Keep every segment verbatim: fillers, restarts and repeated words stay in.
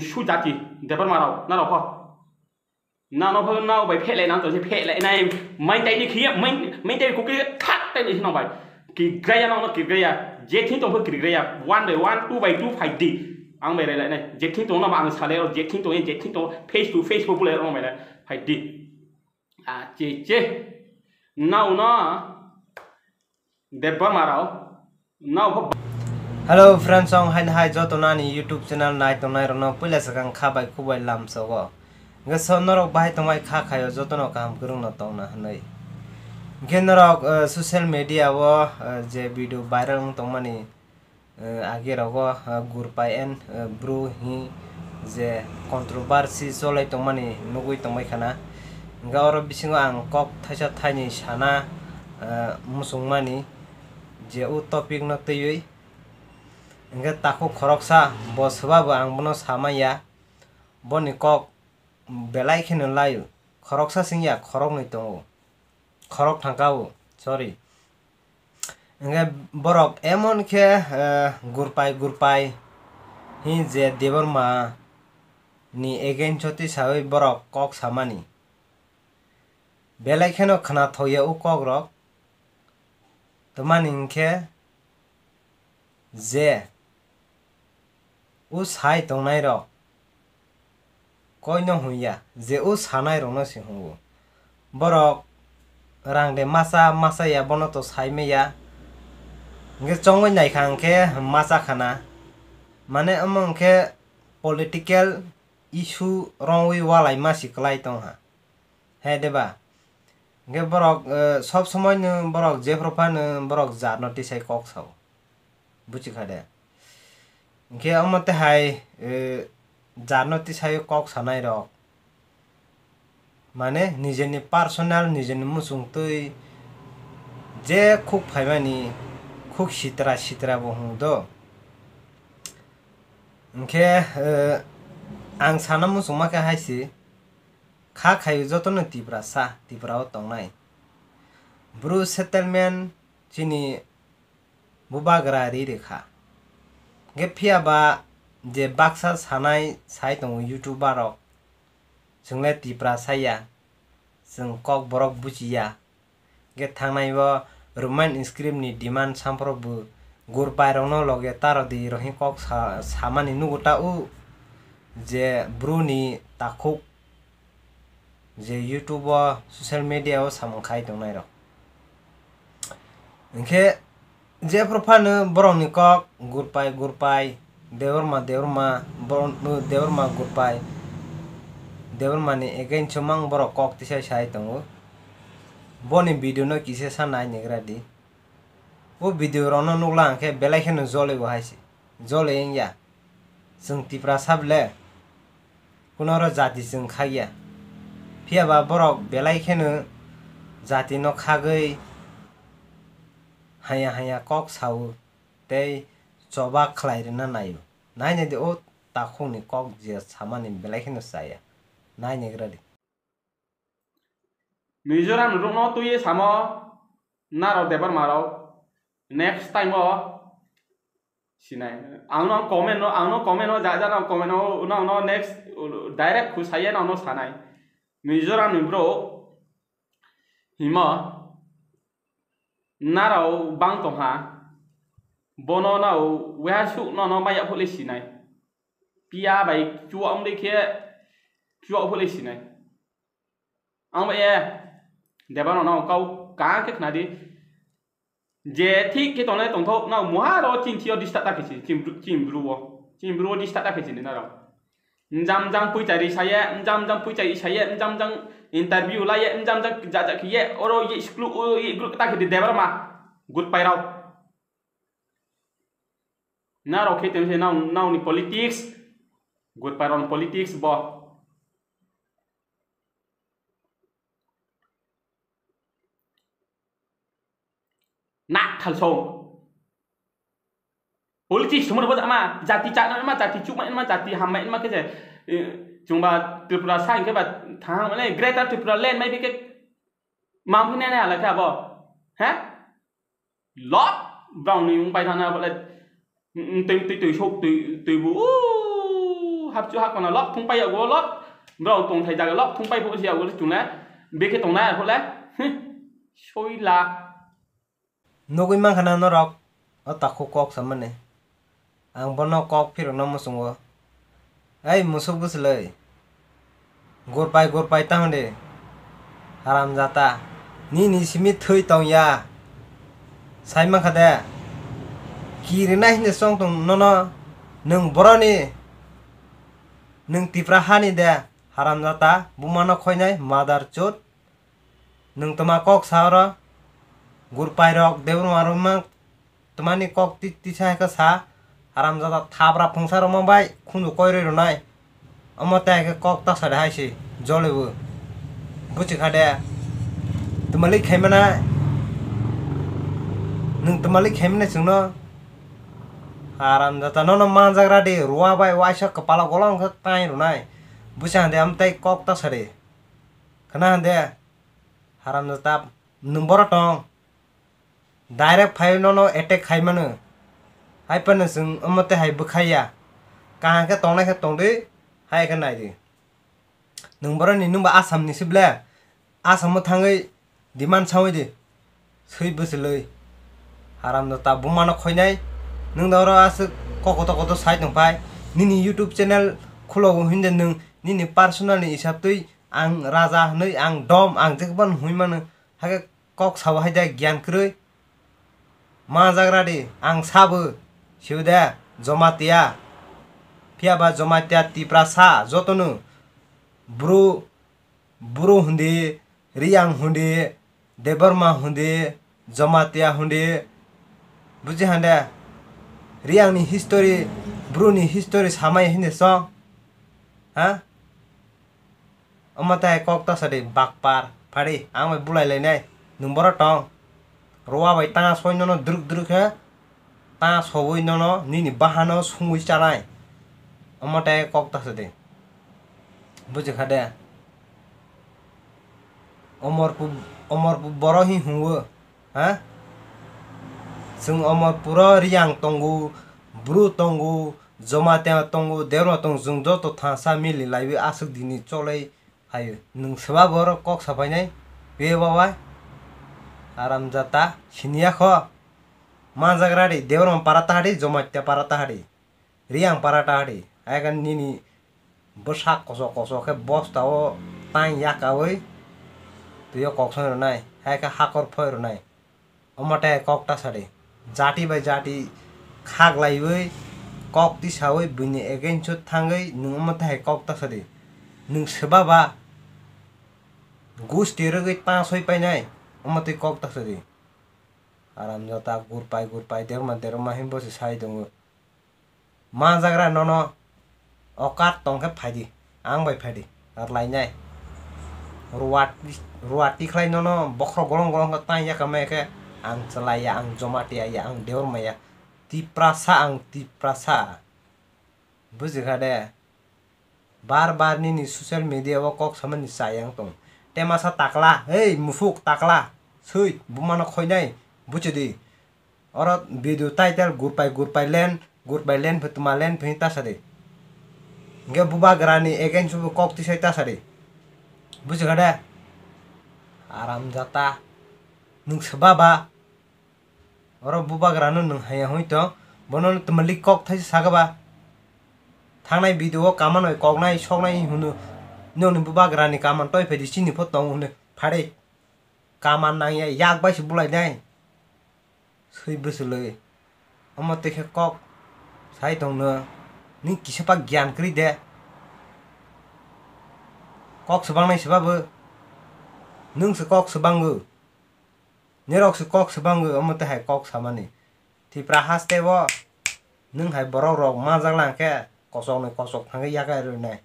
Su jati, Debbarma rao, na rao pho. Na no pho, na bai phelai nang to se phelai nai, mai tai ni khiya, mai, mai tai kukri thak tai ni no bai. Ki graya no, no ki graya, je thing tong pho ki graya, one by one, two by two fight di. Ang bai rai lai nai, je thing tong no ba ang sale ro, je thing tong, je thing tong, face to face pho bulai ro no bai nai, fight di. A che che. Nao no Debbarma rao. Nao pho. Hello friends, ang hai hai joto nani YouTube channel nai tongnai rokno puila swkang kha bai khubai lamsogo. Hwnkhe so norok bahai tongbai kha khaio jotono kaham kwrwngno tongna hwnwi. Hwnkhe norok, eh, social media o, eh, je video viral wng tongmani, eh, age rogo, eh, Gurpai and, eh, Bru hi je controversy cholai tongmani nugui tongbai khana. Hwnkhe oro bisingo ang kok thaisa thaini sana, eh, muchungmani je o topic no twiwi. Hwnkhe takhuk khoroksa bo swbabo ang bono samaya, boni kok belai kheno laio, khoroksa singya khoroknwi tongo, khorok thangkao, sorry. Hwnkhe borok emon khe, eh, Gurpai Gurpai hi je Debbarma ni against o tisawi borok kok samani. Belai kheno khwnathokya o kokrok. Tamani hwnkhe je o sai tongnairok koino hwnya, je o sanairokno se hwngo. Borok rang de masa masa ya, bono to sai maya. Hwnkhe chongwi naikha hwnkhe masa khana. Mane omo hwnkhe political issue rongwi walai masi kwlai tongha. He deba? Hwnkhe borok, eh, sob somoino borok jephru phano borok jatno tisai kok sao. Buchikha de? Hwnkhe omo tei hai, eh, jatno tisai kok sanairok. Mane nijeni personal, nijeni muchungtwi je khuk phaimani, khuk sitra sitra bo hwngo do. Hwnkhe, eh, ang sana muchungma khe hai se, kha khaio jotono Tiprasa, Tripura o tongnai. Bru settlement chini bubagra ri rikha. Hwnkhe phiya ba je baksa sanai sai tongo YouTuber rok, chwng le Tiprasa ya, chwng kok borok buchiya. Hwnkhe thangnai o Roman script ni demand samphoro bo Gurpai rokno loge taro di rohing kok sa-, samani nugo ta o je Bru ni takhuk je YouTube o social media o samung khai tongnai rok. Hwnkhe jephru phano borokni kok Gurpai Gurpai, Debbarma Debbarma, borok-, Debbarma Gurpai, Debbarmani against o mang borok kok tisai sai tongo. Boni video no kisa sa nai negra di. O video rokno nukla hwnkhe belai kheno jolio hai se. Jole wngya. Chwng Tiprasa ble kuno oro jati chwng khaiya. Phiya ba borok belai kheno jatino khagwi haya haya kok sao tei choba khlai rwna naio. Nainai di o takhukni kok je samani belai kheno chaya. Nainaigra di. Mizoram rokno twiwi samo narok Debbarma rok next time o sinai. Ang no comment no, ang no comment no, ja ja no comment no, no, no next direct khu saye no, no sanai. Mizoram ni bro himo narok bang tongha. Bono no weha suk no, no maya phole sinai. Piya bai chuwa wngde khe chuwa phole sinai. Ang ba e Debbarma no kau kaham khe khna di. Je thik khe tongnai tongthok, no muha ro chin thio disturb ta khe si, chin bru-, chin bru o. Chin bru o disturb ta khe si ni naro. Njam jam puichari saye, njam jam puichari saye, njam jam interview laye, njam jam ja ja khiye, oro ye sklu o ye group ta khe di Debbarma. Good pai rao. Naro khe tengse nao, nao ni politics. Good pai rao ni politics bo. Nak thalsong. Politics sumur bo ama jati chakna ma jati chukma ma jati hamma ma khe je, eh, chungba Tripura sa hingke ba thang mane Greater Tripura land mai bike mam hine ne ala khe abo. He? Lot browni ung pai thana bole, mm, twi, twi, twi sok, twi, twi bu, uh, Hapchu ha kona lok thung pai yago lok. Bro tong thai jaga lok thung pai pho si yago chungle. Beke tong na pho le. Soila. Nugui mankha na norok o takhuk kok samani. Ang bono kok phirokno muchungo. Ei musuk bwswlwi. Gurpai gurpai tamo de. Haramjata. Nini simi thwi tong ya. Sai mankha de. Kirinai hinde chong tong nono. Nwng boroni. Nwng Tipra hani de. Haramjata. Bumano khoinai mother chut. Nwng twma kok sa oro? Gurpai rok, Debbarma rok mang twmani kok ti-, tisa hai khe sa. Haramjada thapra phungsa rok mang bai khunju koi rwi rwnai. Omo tei hai khe kok ta sa de hai se jolibo. Buchi kha de. Twmalik khai mana. Nwng twmalik khai mana chwngno. Haramjada nono manjak ra di, ruwa bai waisa kwpalo golong khe tai rwnai. Buchi kha de omo tei kok ta sa de. Khna hande, haramjada, nwng boro tong. Direct phai nono attack khai mano. Hai phano chwng omo tei hai bwkhai ya. Kaham khe tongnai khe tongdi, hai khe naidi. Nwng boroni nwng ba Assam ni se ble. Assam o thangwi demand sawi di. Swi bwswlwi. Haramjada bumano khoinai. Nwng da oro aswk kok kotor kotor sai tong phai. Nini YouTube channel khulo hinde nwng nini personal ni hisab twi ang raja hwnwi, ang dom, ang jekbano hwnwi mano, hakhe kok sao hai de giyan kwrwi. Manjak ra di, ang sabo, sio de, Jomatia. Phiya ba Jomatia Tiprasa, jotono. Bru, Bru hundi, Riyang hundi, Debbarma hundi, Jomatia hundi. Buji hande, Riyang ni history, Bru ni history samai hinde song. Ha? Omo tei kok ta sa di bakpar, phadi, ang bai bulai lainai, nwng boro tong. Ruwa bai ta soi nono druk druk khe, ta sowi nono nini bahano sungwi chanai. Omo tei kok ta sa di. Buji kha de? Omorpu-, Omorpu boro hi hwngo, ha? Chwng Omorpuro Riyang tongo, Bru tongo, Jomatia tongo, Debbarma tongo, chwng joto thangsa mili laiwi aswk dini cholai phaio. Nwng swba borok kok sapainai, be baba? Haramjada, siniya kho. Manjak ra di, Debbarma para ta di, Jomatia para ta di, Riyang para ta di. Hai khe nini bwsak koso koso khe bosta o tang yakawi twi o kok song rwnai, hai khe hakor phoi rwnai. Omo tei kok ta sa di. Jati bai jati khaklaiwi kok tisawi buini against o thangwi nwng omo tei hai kok ta sa di. Nwng swba ba gusti rwgwi ta soi painai, omo tei kok ta sa di. Haramjada gurpai gurpai derma derma himbo se sai tongo. Manjagra nono okat tongkhe phaidi, ang bai phaidi, rwlainai. Ruwa, ruwa tikhlai nono bokhorok golong golong khe tang yakama ya khe ang chwlai ya, ang Jomatia ya, ang Debbarma ya. Tiprasa ang Tiprasa. Buji kha de? Bar bar nini social media o kok samani chayang tong. Te masa takla, hei mufuk takla, sui bumano khoinai, buchidi. Oro video title gurpai gurpai len, gurpai len phe tuma len phe ta sadi. Hingke bubagrani against o kok tisai ta sadi. Buji kha de? Aram jata. Nwng se baba. Oro bubagrano nwng haya hoi to. Bono twmalik kok thaisa saka ba. Thangnai video o kaman bai koknai soknai hwnwi. Nokni bubagrani kaman toi phaidi chini pho tongo hwnwi. Phare. Kaman nangya yak bai se bulai nai. Swi bwswlwi. Omo twi khe kok sai tongno. Nini kisa pa giyan kwrwi de. Kok swbangnai se babo. Nwng se kok swbango. Nirok se kok swbango omo twi hai kok samani. Tipra haste o nwng hai borok rok manjak lang khe kosok ni kosok thangwi yakai rwnai.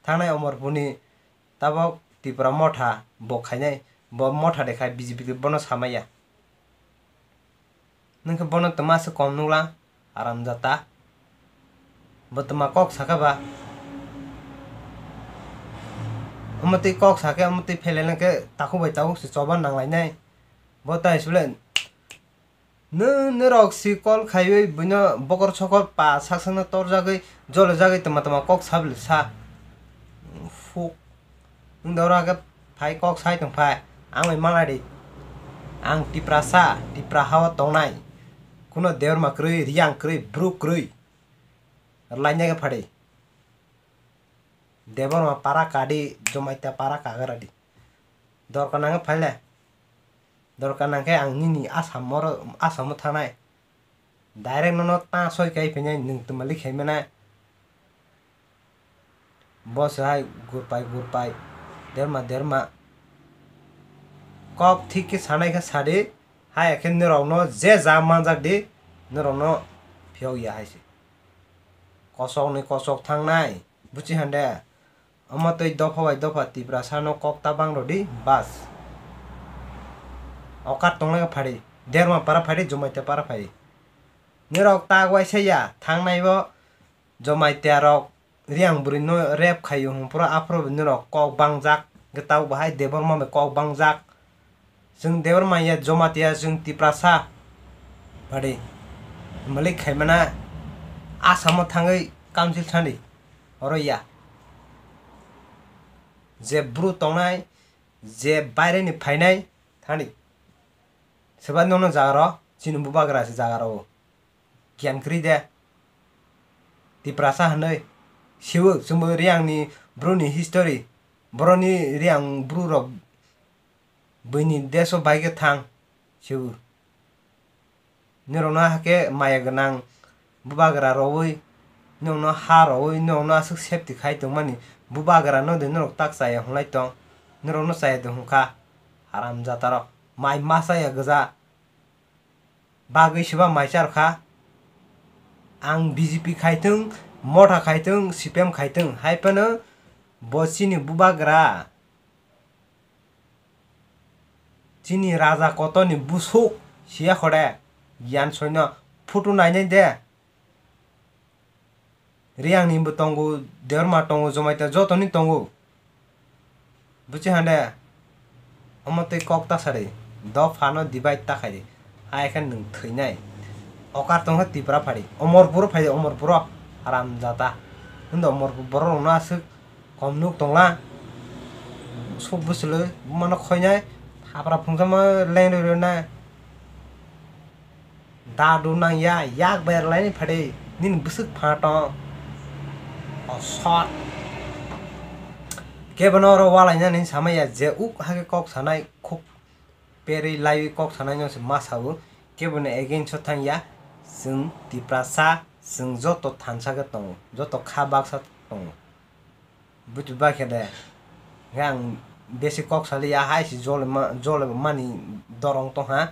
Thangnai Omorpurni tabok Tipra motha bo khainai, bo motha de khai B J P khe bono samaya. Nwng khe bono twma se kom nukla, aram jata. Bo twma kok sakha ba? Omo twi kok sakhe omo twi phelai lang khe takhuk bai takhuk se choba nang lainai. Bo tai sule Nw-, nw rok si call khaiwi buino bokor sokor pa sak sakno torjagwi jolojagwi tama tama kok sabwlwi sa. Phuk. Nwng da oro hake phai kok sai tong phai. Ang bai malai di. Ang Tiprasa, Tipra hao tongnai. Kuno Debbarma kwrwi, Riyang kwrwi, Bru kwrwi. Lainai khe phadi. Debbarma para kadi, Jomaita para kagra di. Dorkar nangkhe phaile. Dorkar nangkhe ang nini Assam oro, Assam o thangnai. Direct nono ta soi kai phinai nwng twmali khai mwnai. Bo se hai gurpai gurpai, derma derma. Kok thik khe sanai khe sadi, hai khe norokno je ja manjak di, norokno phiyok ya hai se. Kosok ni kosok thangnai, buchi hande. Omo twi dopha bai dopha Tiprasa no kok ta bang rw di, bas. Okar tongna khe phadi, derma para phadi, Jomaita para phadi. Norok ta waisa ya, thangnai bo Jomaita rok Riyang bwrwi no rape khaio hwn phuru aphuru bo norok kok bangjak, hwnkhe tabuk bo hai Debbarma bai kok bangjak. Chwng Debbarma ya Jomatia, chwng Tiprasa. Badi. Malik khaimana Assam o thangwi council thani. Oro ya. Je bru tongnai, je baire ni phainai thani. Seba nono jaga ro, chini bubagra se jaga ro. Giyan kwrwi de. Tiprasa hwnwi. Siwo, chwngbo Riyang ni bru ni history. Boroni Riyang bru rok Buini deso bai khe thang, sibu. Norokno hakhe maya gwnang bubagra rowui, norokno ha rowui, norokno aswk safety khai tongmani bubagrano de norok tak chaya hwnlai tong. Norokno chaya de hwnkha, haram jatarok. Mai ma chaya gwja. Bagwi siba mai charkha. Ang B J P khai thung, Motha khai thung, C P M khai thung, hai phano bo chini bubagra. Chini raja kotorni busuk siya khode, giyan soino photo nainai de. Riyang ni bo tongo, Debbarma tongo, Jomaita jotoni tongo. Buchi hande, omo tei kok ta sari, dophano divide ta khaidi. Hai khe nwng thwinai. Okar tongkha Tipra phadi. Omorpuro phadi, Omorpuro. Haram jata. Hindo Omorpur borok rokno aswk kom nuk tongla. Sok bwswlwi mano khoinai. Hapra phungsa ma leng rwi rwi nai. Dadu nang ya, yak ber lai phadi. Nini bwswk pha tong. O sot. Kebono oro walai nani sama ya je uk hake kok sanai khuk. Perwi laiwi kok sanaino se ma sao, keboni against o thang ya, chwng Tiprasa, chwng joto thansa khe tongo, joto kha baksa tongo. Buchi ba khe de, hwnkhe ang besi kok sali ya, hai se jole ma, jole mani dorong tong ha,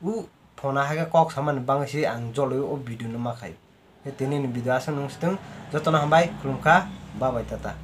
u phone hakhe kok samani bangwi se ang joloi o video no ma khai. Tei tini ni video aswk nung sitwng, jotono hambai, khulumkha, bye bye, tata.